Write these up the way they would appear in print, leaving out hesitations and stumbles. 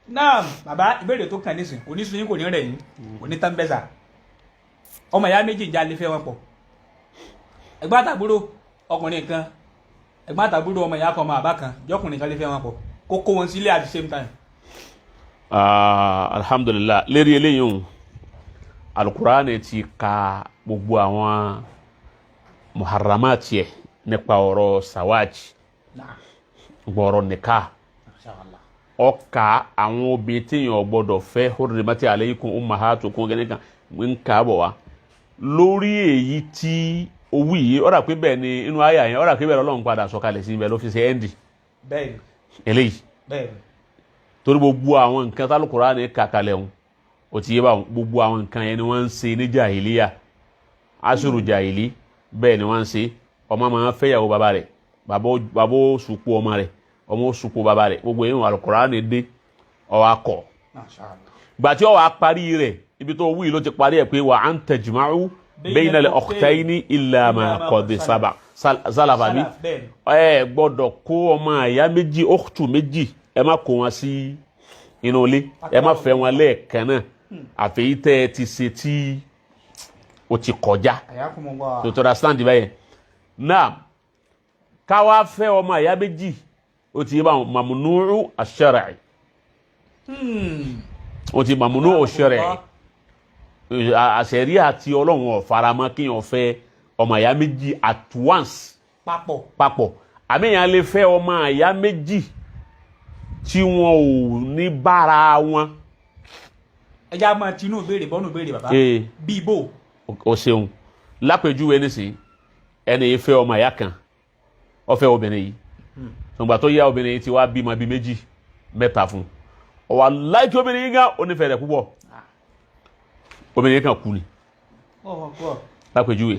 Náà bàbá, ìbéèrè tó kàn nísìn, kò ní sun yín, kò ní rẹ̀ yín, kò ní tán bẹ́sà. Ọmọ ìyá méjì, ìjà lè fẹ́ wọn pọ̀? Ẹ̀gbọ́n àtàbúrò ọkùnrin kan, ẹ̀gbọ́n àtàbúrò, ọmọ ìyá kan, ọmọ àbá kan, jọkùnrin kan lè fẹ́ wọn pọ̀, kó kó wọn sílé at the same time? Ah, alhamdulilah. Lérí eléyìí o, Alukurani ti ka gbogbo àwọn muharramat yẹ nípa ọ̀rọ̀ sawaj, gbogbo ọ̀rọ̀ nìka. Mashallah. Ọkà àwọn obìnrin téèyàn gbọ́dọ̀ fẹ́, hurrimat alaykum ummahatukum, gẹ́gẹ́ kan ń kà á bọ̀ wá lórí èyí tí owó yìí. Ọ̀rà pé bẹ́ẹ̀ ni inú àyà yẹn, ọ̀rà pé bẹ́ẹ̀ lọ́lọ́run padà sọ̀kalẹ̀ sí ibẹ̀ ló fi ṣe ẹ́ndì eléyìí. Torí gbogbo àwọn nǹkan tálùkùránì kà kalẹ̀ ń o ti yé báwọn, gbogbo àwọn nǹkan yẹn ni wọ́n ń ṣe ní jahiliya, asuru jahili, bẹ́ẹ̀ ni wọ́n ń ṣe. Ọmọ máa ń fẹ́yàwó bàbá rẹ̀, bàbá ó sùpò ọmọ rẹ̀, ọmọ ó sùpò bàbá rẹ̀. Gbogbo yẹn Àlùkùránì dé, ó wá kọ̀. Mashallah. Gbàtí ó wá parí rẹ̀, ibi tó wí ló ti parí ẹ̀ pé wa an tajma'u bayna al-ukhtayni illa ma qad salafa bí. Salaf, bẹ́ẹ̀ni. Ẹ gbọ́dọ̀ kó ọmọ àyà méjì, ukhtu méjì, ẹ má kó wọn sí inú ilé, ẹ má fẹ́ wọn lẹ́ẹ̀kan náà, àfẹ́yí tẹ́ ẹ ti ṣe tí o ti kọjá. Ayakumullah. Tó tọ́ra stand báyẹn náà, káwá fẹ́ ọmọ àyà méjì, ó ti yé báwọn, mamnu'u ash-shar'i. Ó ti mamnu'u ash-shar'i, àṣẹrí àti Ọlọ́run ò faramọ́ kéèyàn fẹ́ ọmọ àyà méjì at once. Papọ̀. Papọ̀. Àmì èèyàn lè fẹ́ ọmọ àyà méjì tí wọn ò ní bára wọn. Ẹja máa tinú béèrè bọ́nù béèrè, bàbá. Ee. Bí bò? O ṣeun. Lápèjúwe nísìnyí, ẹni yìí fẹ́ ọmọ àyà kan, ó fẹ́ obìnrin yìí. Ṣùgbọ́n tó yá, obìnrin yìí ti wá bímọ bíi méjì mẹ́ta fún un. Ó wá like obìnrin yìí gan, ó nífẹ̀ẹ́ rẹ̀ púpọ̀. Obìnrin yìí kan kú ni. Lápèjúwe,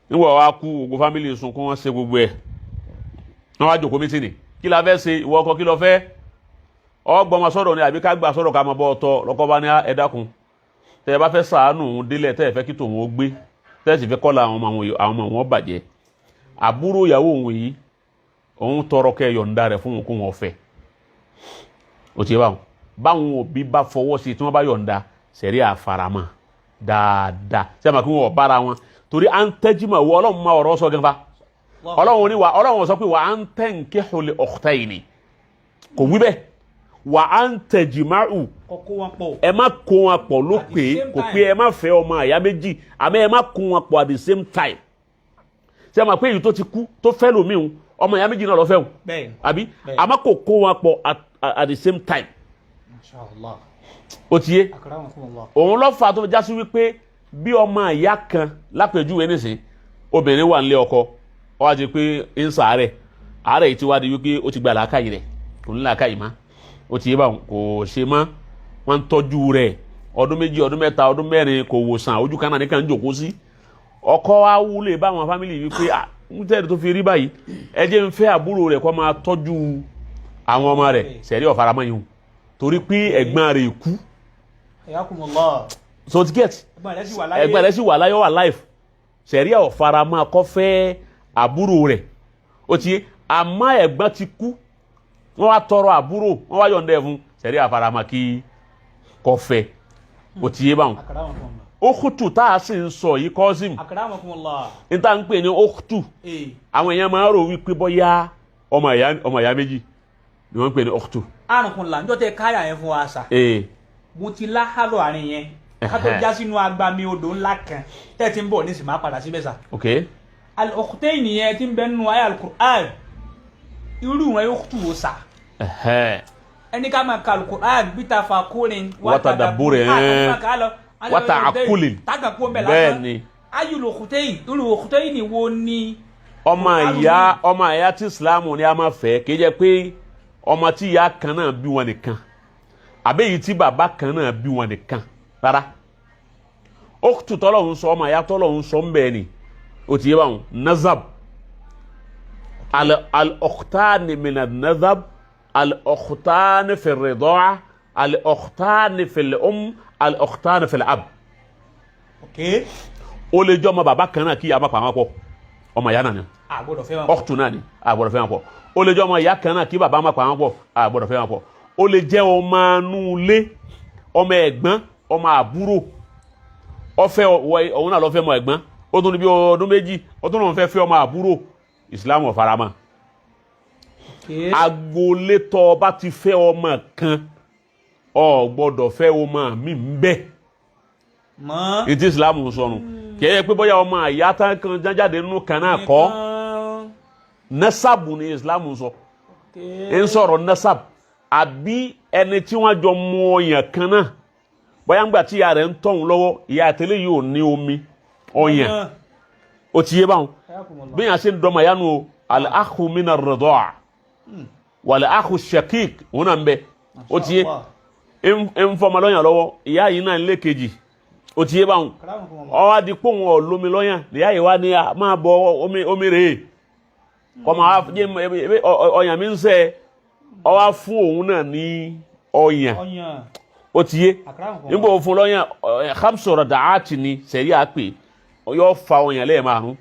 nígbà wàá kú, gbogbo family sunkún, wọn ṣe gbogbo ẹ̀, wọ́n wá jòkó meeting. Kí la fẹ́ ṣe? Ìwọ ọkọ, kí ló fẹ́? Ọgbọ́n sọ̀rọ̀ ni àbí ká gbà sọ̀rọ̀ ká máa bọ́ ọtọ? Lọ́kọ́ bá ní, ẹ dákun, tẹ́ ẹ bá fẹ́ sàánù òun délẹ̀, tẹ́ ẹ fẹ́ kí tòun ó gbé, tẹ́ ẹ sì fẹ́ kọ́la àwọn ọmọ wọn bàjẹ́, àbúrò ìyàwó òun yìí, òun tọrọ kẹ́ yọ̀ǹda rẹ̀ fún òun kó wọn fẹ́. Ó ti yẹ báwọn. Báwọn òbí bá fọwọ́ sí i, tí wọ́n bá yọ̀ǹda, sẹ̀rí àfaramọ́ dáadáa. Ṣé àmọ́ kí wọ́n bára wọn torí à ń tẹ́júmọ̀ wọ Ọlọ́run máa ọ̀rọ̀ sọ gan fa. Ọlọ́run ní wa, Ọlọ́run sọ pé wa an tankihul ukhtayni, kò wí bẹ́ẹ̀. Wa an tajma'u. Kó wọn pọ̀. Ẹ má kó wọn pọ̀ ló At the pé same kò time. pé ẹ má fẹ́ ọmọ àyà méjì, àmọ́ ẹ má kó wọn pọ̀ at the same time. Ṣé ẹ máa pé èyí tó ti kú tó fẹ́ lómi o, ọmọ ìyá méjì náà lọ fẹ́ o? Bẹ́ẹ̀ni. Àbí? Bẹ́ẹ̀ni. Àmọ́ kò kó wọn pọ̀ at the same time. Mashallah. Ó ti yé? Akramakumullah. Òun ló fà tó fi já sí wípé bí ọmọ ìyá kan, lápèjúwe nísìn, obìnrin wà nílé ọkọ, ó wá di pé ń sàárẹ̀. Àárẹ̀ yìí ti wá di wípé ó ti gba làákàyè rẹ̀, kò ní làákàyè má. Ó ti yé báwọn, kò ṣe mọ́. Wọ́n ń tọ́jú rẹ̀ ọdún 2, ọdún 3, ọdún 4, kò wòsàn, ojú kan náà nìkan ń jòkó sí. Ọkọ wa wúlé báwọn family wípé, ah, ń tẹ́lẹ̀ tó fi rí báyìí, ẹ jẹ́ ń fẹ́ àbúrò rẹ̀ kó máa tọ́jú àwọn ọmọ rẹ̀. Sẹ̀rí ọ̀faramọ́ yìí o, torí pé ẹ̀gbọ́n rẹ̀ kú. Ayakumullah. So ti get? Ẹ̀gbọ́n rẹ̀ sì wà láyé. Ẹ̀gbọ́n rẹ̀ sì wà láyé, wà life. Sẹ̀rí ọ̀faramọ́ kó fẹ́ àbúrò rẹ̀. Ó ti yé? Àmọ́ ẹ̀gbọ́n ti kú, wọ́n wá tọrọ àbúrò, wọ́n wá yọ̀ǹda ẹ̀ fún, sẹ̀rí àfaramọ́ kí kó fẹ́. Ó ti yé báwọn? Akramakumullah. Ókùtù tá a sì ń sọ yìí, kọ́sìm, Akramakumullah. ní tá à ń pè ní ókùtù, àwọn èèyàn máa ń rò wípé bóyá ọmọ ìyá méjì ni wọ́n ń pè ní ókùtù. Àrùnkùnlà níjọ́ tẹ káyà yẹn fún wa sà, mo ti láhàlọ́ àárín yẹn ká tó já sínú agbami odò ńlá kan tẹ́ ti ń bọ̀ nísìnyí, máa padà síbẹ̀ sà. Ok. Al-ukhtayn yẹn tí ń bẹ nínú ayé al-Qur'an, irú wọn yóò tù wò sà? Ẹni ká máa ka al-Qur'an bí ta fa kórin. Wa tadabburin. Wa ta'aqqulin. Tágà kó ń bẹ̀ Bẹ́ẹ̀ lásán. ni. Ayyul ukhtayn, irú ukhtayn wo ni? Ọmọ ìyá tí Islam ní a máa fẹ́, kì í jẹ́ pé ọmọ tí ìyá kan náà bí wọn nìkan, àbí èyí tí bàbá kan náà bí wọn nìkan, rárá. Ókùtù tọ́lọ́hún sọ, ọmọ ìyá tọ́lọ́hún sọ ń bẹ́ẹ̀ ni. Ó ti yé báwọn? Nazab, al-ukhtani min an-nazab, al-ukhtani fi ar-rida'a, al-ukhtani fi al-um, al-ukhtani fi al-ab. Ó lè jẹ́ ọmọ bàbá kan náà kí ìyá má pa wọn pọ̀, ọmọ ìyá náà ni. A gbọ́dọ̀ fẹ́ wọn. Ọ̀tún náà ni, a gbọ́dọ̀ fẹ́ wọn pọ̀. Ó lè jẹ́ ọmọ ìyá kan náà kí bàbá má pa wọn pọ̀, a gbọ́dọ̀ fẹ́ wọn pọ̀. Ó lè jẹ́ ọmọ anú ilé, ọmọ ẹ̀gbọ́n, ọmọ àbúrò. Ọfẹ́ òun náà lọ fẹ́ ọmọ ẹ̀gbọ́n, ó tún ní bí ọdún 2, ó tún lòun fẹ́ fẹ́ ọmọ àbúrò. Islam ò faramọ́. Agboolé tó o bá ti fẹ́ ọmọ kan, o gbọ́dọ̀ fẹ́ ọmọ mi ń bẹ. Mọ́. Ìtí Islam ń sọnù kì í yẹ pé bóyá ọmọ àyà tán kan jáde nínú kan náà kọ́. Nasabu ni Islam ń sọ, ń sọ̀rọ̀ nasab, àbí ẹni tí wọ́n jọ mu ọyàn kan náà, bóyá ńgbà tí ìyá rẹ̀ ń tọ̀hún lọ́wọ́, ìyá àtẹlẹ́ yìí ò ní omi ọyàn. Ó ti yé báwọn bí yàn ṣe ń dọ́mọ yánu o. Al-akhu mina ar-ridaa wal-akhu shaqiq, òun náà ń bẹ. Ó ti yé, ń fọmọ lọ́yàn lọ́wọ́, ìyá yìí náà ń lé kejì. Ó ti yé báwọn, ọwọ́ adi pé òun ò lómi lọ́yàn, ìyá yìí wá ní a máa bọ omi, omi rèé kọ́ máa jẹ́ ọyàn mi ń sẹ́ ọ wá fún òun náà ní ọyàn. Ọyàn. Ó ti yé, nígbà òun fún lọ́yàn khamsu rada'ati ni sẹ̀rí àpè, yóò fa ọyàn lẹ́ẹ̀márùn.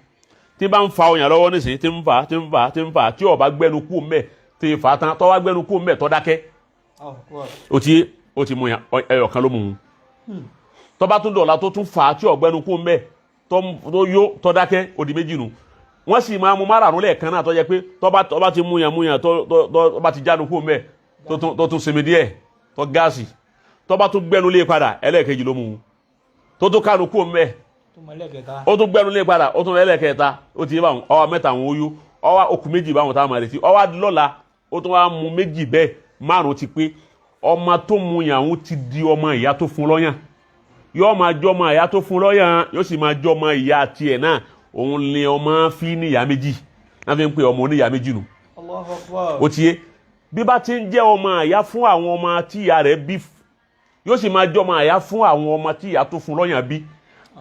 Tí bá ń fa ọyàn lọ́wọ́ nísìnyí, tí ń fa, tí ń fa, tí ń fa, tí ó bá gbẹnu kú mbẹ, tí ń fa tán, tó wá gbẹnu kú mbẹ, tó dákẹ́, ó ti yé, ó ti mú yàn ẹyọ kan ló mú un. Tó bá tún dọ̀la, tó tún fà á, tí ó gbẹnu kú mbẹ, tó yó, tó dákẹ́, ó di méjì nù. Wọ́n sì máa mú márààrún lẹ́ẹ̀kan náà, tó jẹ́ pé tó bá ti mú yàn, mú yàn, tó bá ti jánu kú mbẹ, tó tún sinmi díẹ̀, tó gáàsì, tó bá tún gbẹnu lé padà, ẹlẹ́ẹ̀kejì ló mú un. Tó tún kánu kú mbẹ, ó tún gbẹnu lé padà, ó tún ẹlẹ́ẹ̀kẹta. Ó ti yé báwọn, ọwọ́ mẹ́ta àwọn oyó, ọwọ́ okùn méjì báwọn táwọn máa retí. Ọwọ́ lọ́la, ó tún wá mú méjì bẹ́ẹ̀, márùn ti pé. Ọmọ tó mu yàn ó ti di ọmọ ìyá tó fún lọ́yàn, yóò máa jọ ọmọ ìyá tó fún lọ́yàn, yóò sì máa jọ ọmọ ìyá tiẹ̀ náà. Òun ni ọmọ fi níyà méjì náà fi ń pè ọmọ oníyà méjì nù. Allahu Akbar. Ó ti yé, bí bá ti ń jẹ́ ọmọ ìyá fún àwọn ọmọ tí ìyá rẹ̀ bí, yóò sì máa jọ ọmọ ìyá fún àwọn ọmọ tí ìyá tó fún lọ́yàn bí.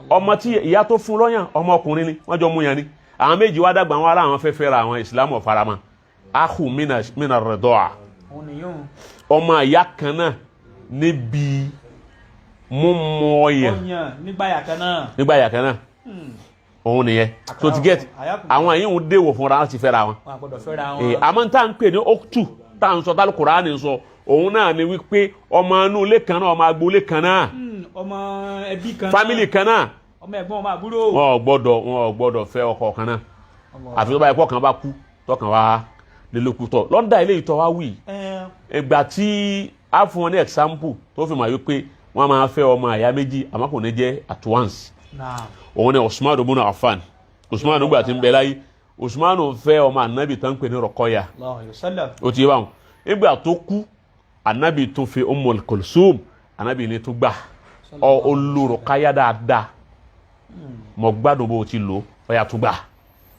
Ọmọ tí ìyá tó fún lọ́yàn, ọmọkùnrin ni, wọ́n jọ mú yàn ni. Àwọn méjì wá dàgbà, wọn ará àwọn fẹ́ fẹ́ ra àwọn. Ìsìlámù ọ̀farama ahu mina rẹ̀dọ́à. Òun nìyóò. Ọmọ ìyá kan náà níbi mímú ọyàn. Ọyàn nígbà yà kan náà. Nígbà ìyá kan náà, òun nìyẹn. So to get àwọn yìí ń déwò fúnra láti fẹ́ra wọn. Wọn àgbọ́dọ̀ fẹ́ra wọn. Àmọ́ tá à ń pè ní oktu, tá à ń sọ tá Kùránì ń sọ, òun náà ni wípé ọmọ inú ilé kan náà, ọmọ agboolé kan náà, Ọmọ ẹbí kan náà, family kan náà, ọmọ ẹ̀gbọ́n, ọmọ àbúrò. Wọn ò gbọ́dọ̀ fẹ́ ọkọ kan náà, àfi tó bá yẹ kó kan bá kú, tọkàn wá lélókù tọ lọ́ndà ilé ìtọ́ wá wì. Ìgbà tí a fún wọn ní example tó fi mọ̀ wípé wọ́n máa fẹ́ ọmọ àyà méjì, àmọ́ kò ní jẹ́ at once, òun ni Usman ibn Affan. Usman nígbà tí ń bẹ láyé, Usman fẹ́ ọmọ anabi tó ń pè ní Rọ̀kọ́yà. Allahu alayhi wa sallam. Ó ti yé báwọn. Nígbà tó kú, anabi tún fi Ummul Kulsum. Anabi ní tó gbà ọ olùrọ̀káyà dáadáa, mọ̀ gbádùn bó ti lò ó, yà tó gbà.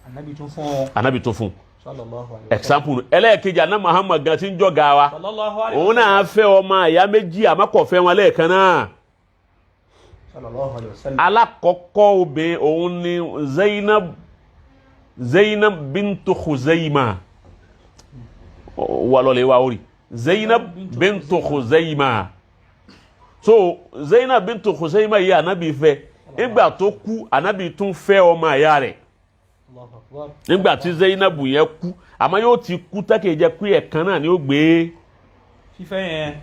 Anabi tún fún ọ. Anabi tó fún. Sallallahu alayhi wa sallam. Example ẹlẹ́ẹ̀kejì, àná Muhammad gan ti ń jọ̀gá wa, Sallallahu alayhi wa òun náà fẹ́ ọmọ àyà méjì, àmọ́ kò fẹ́ wọn lẹ́ẹ̀kan náà. Sallallahu alayhi wa sallam. Alákọ̀ọ́kọ́ obìnrin, òun ni Zainab, Zainab bintu Khuzaima. Wà lọ́lẹ̀ wa orí Zainab bintu Khuzaima. So Zainab bintu Khuzaima yìí, anabi fẹ́. Nígbà tó kú, anabi tún fẹ́ ọmọ àyà rẹ̀. Allahu akbar. Nígbà tí Zainab yẹn kú, àmọ́ yóò ti kú tẹ́kẹ̀ jẹ́ pé ẹ̀kan náà ni ó gbé fífẹ́ yẹn.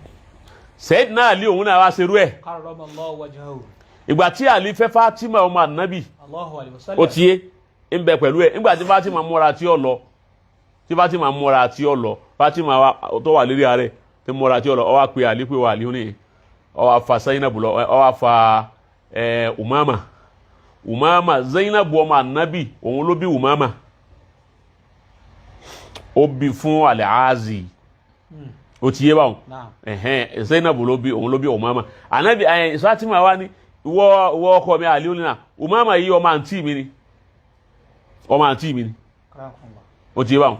Sayyidina Ali, òun náà wá ṣerú ẹ̀. Karramallahu wajhahu. Ìgbà tí Ali fẹ́ Fatima ọmọ anabi, Allahu alayhi wa sallam. ó ti yé, ń bẹ pẹ̀lú ẹ̀. Nígbà tí Fatima múra tí ó lọ, tí Fatima múra tí ó lọ, Fatima wa tó wà lérí ààrẹ tí múra tí ó lọ, ó wá pe Ali pé wà Ali ní, ó wá fa Zainab lọ, ó wá fa Umama. Umama, Zainab ọmọ anabi, òun ló bí Umama, ó bí fún Al-Azi. Ó ti yé báwọn. Naam. Ẹhẹn, Zainab ló bí, òun ló bí Umama. Anabi Fatima wa ni, ìwọ ọkọ mi Ali onina, Umama yìí, ọmọ àǹtí mi ni, ọmọ àǹtí mi ni. Karramallahu. Ó ti yé báwọn.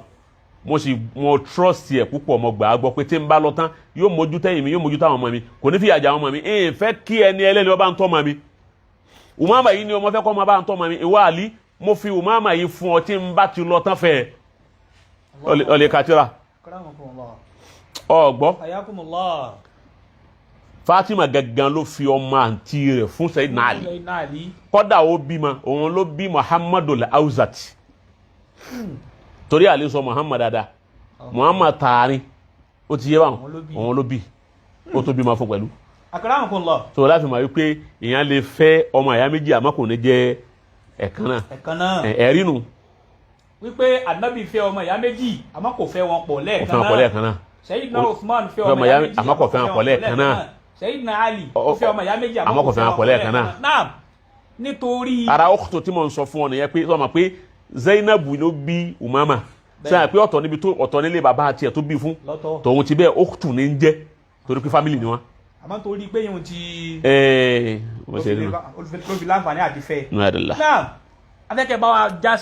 Mo sì mo trust ẹ púpọ̀, mo gbà á gbọ́ pé tí n bá lọ tán, yóò mójú tẹ́yìn mi, yóò mójú táwọn ọmọ mi, kò ní fìyà jẹ àwọn ọmọ mi. Ẹ̀ẹ́n fẹ́ kí ẹni ẹlẹ́ni ọba ń tọ́ ọmọ mi. Umama yìí ni ọmọ fẹ́ kọ́ ọmọ bá ń tọ́ ọmọ mi. Ìwọ Ali, mo fi Umama yìí fún ọ, tí n bá ti lọ tán fẹ́ ọlẹ́ kàtírà. Karramallahu. Ọgbọ́. Hayakumullah. Fatima gangan ló fi ọmọ àǹtí rẹ̀ fún Sayyidina Ali. Sayyidina Ali. Kọ́dà ó bímọ, òun ló bí Muhammadu al-Awzat, torí Ali sọ Muhammad dada, Muhammad taarin. Ó ti yé báwọn. Òun ló bí. Òun ló bí, ó tó bímọ fún pẹ̀lú. Akramakumullah. Tó láti mọ̀ wípé èèyàn lè fẹ́ ọmọ ìyá méjì, àmọ́ kò ní jẹ́ ẹ̀kan náà. Ẹ̀kan náà. Ẹ̀rí nu. Wípé Ànábì fẹ́ ọmọ ìyá méjì, àmọ́ kò fẹ́ wọn pọ̀ Kò lẹ́ẹ̀kan fẹ́ wọn pọ̀ náà. lẹ́ẹ̀kan náà. Sayyidina Uthman fẹ́ fẹ́ ọmọ ìyá méjì, àmọ́ kò fẹ́ wọn pọ̀ lẹ́ẹ̀kan náà. Sayyidina Ali ó fẹ́ ọmọ ìyá méjì, àmọ́ kò fẹ́ wọn pọ̀ lẹ́ẹ̀kan náà. Náà nítorí Ara ọkùtò tí mo ń sọ fún ọ nìyẹn pé sọ ma pé Zainabu ló bí Umama, sọ pé ọ̀tọ̀ níbi tó ọ̀tọ̀ nílé bàbá tiẹ̀ tó bí fún. Lọ́tọ̀. Tòun ti bẹ́ẹ̀, ọkùtù ní ń jẹ́ torí pé family ni wọn. Àmọ́ torí pé yóò ti Ẹ̀ẹ́, wọ́n ṣe rí nu. ló fi láǹfààní àti fẹ́. Nù àdàlà. Náà afẹ́kẹ́ bá wa já.